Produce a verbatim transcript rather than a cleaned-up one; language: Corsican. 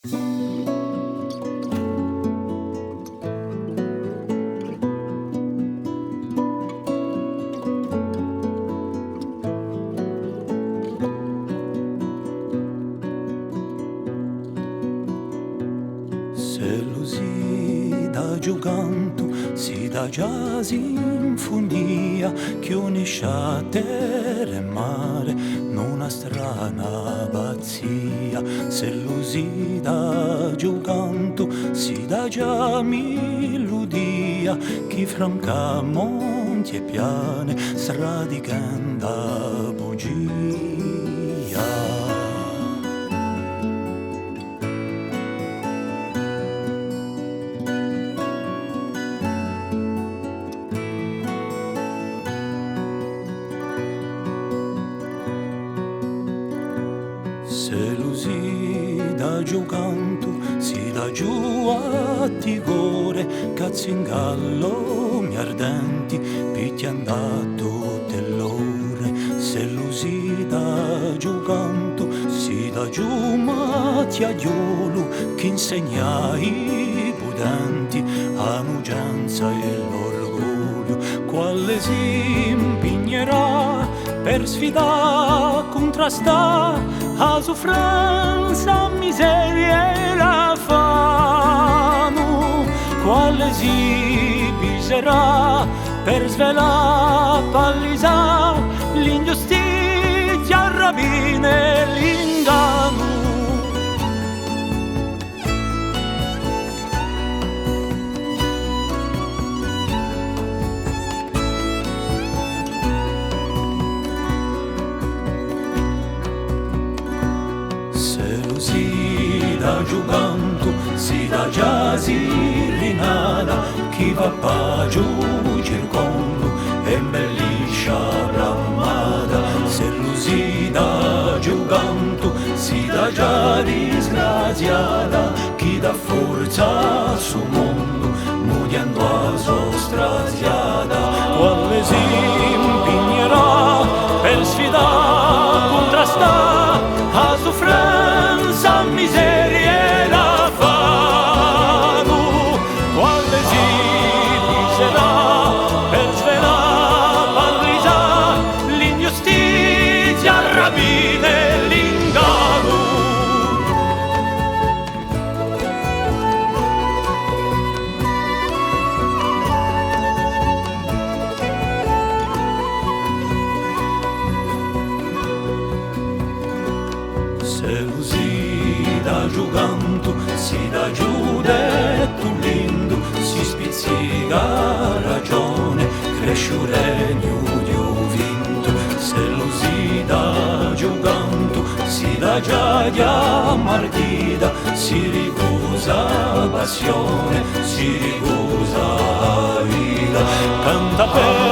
S'ellu si dà ghjucantu, si dà ghjà sinfunia, chì unisce à terra è mare in una strana pazzia. S'ellu si dà ghjucantu, si dà ghjà miludia, chì franca monti è piane, stradi chì andà bugia. S'ellu si dà ghjucantu, si dà ghjà di core, chì zingà l'omi ardenti, picchia andà tutte l'ore. S'ellu si dà ghjucantu, si dà ghjà matti à ghjolu, chì insegna à i pudenti a nucenza è l'orgogliu. Quale s'impignerà per sfidà, cuntrastà a suffrenza, a miseria è l'affannu? Quale si piserà per svelà, pallisà l'inghjustizia, a rapina è l'ingannu? S'ellu si dà ghjucantu, si dà ghjà sirinata, chì và pà ghjò circondu è imbellisce a bramata. S'ellu si dà ghjucantu, si dà ghjà disgraziata, chì dà forza à stu mondu, mughjendu a so straziata. Quale s'impignerà per sfidà, cuntrastà a suffrenza, a miseria è l'affannu? Quale si piserà per svelà, pallisà l'inghjustizia, a rapina è l'ingannu? S'ellu si dà ghjucantu, si dà ghjà dettu lindu, si spizzica a ragione, cresce u regnu di u vintu. S'ellu si dà ghjucantu, si dà ghjà ghjà marghita, si ricusa a passione, si ricusa a vita. Canta per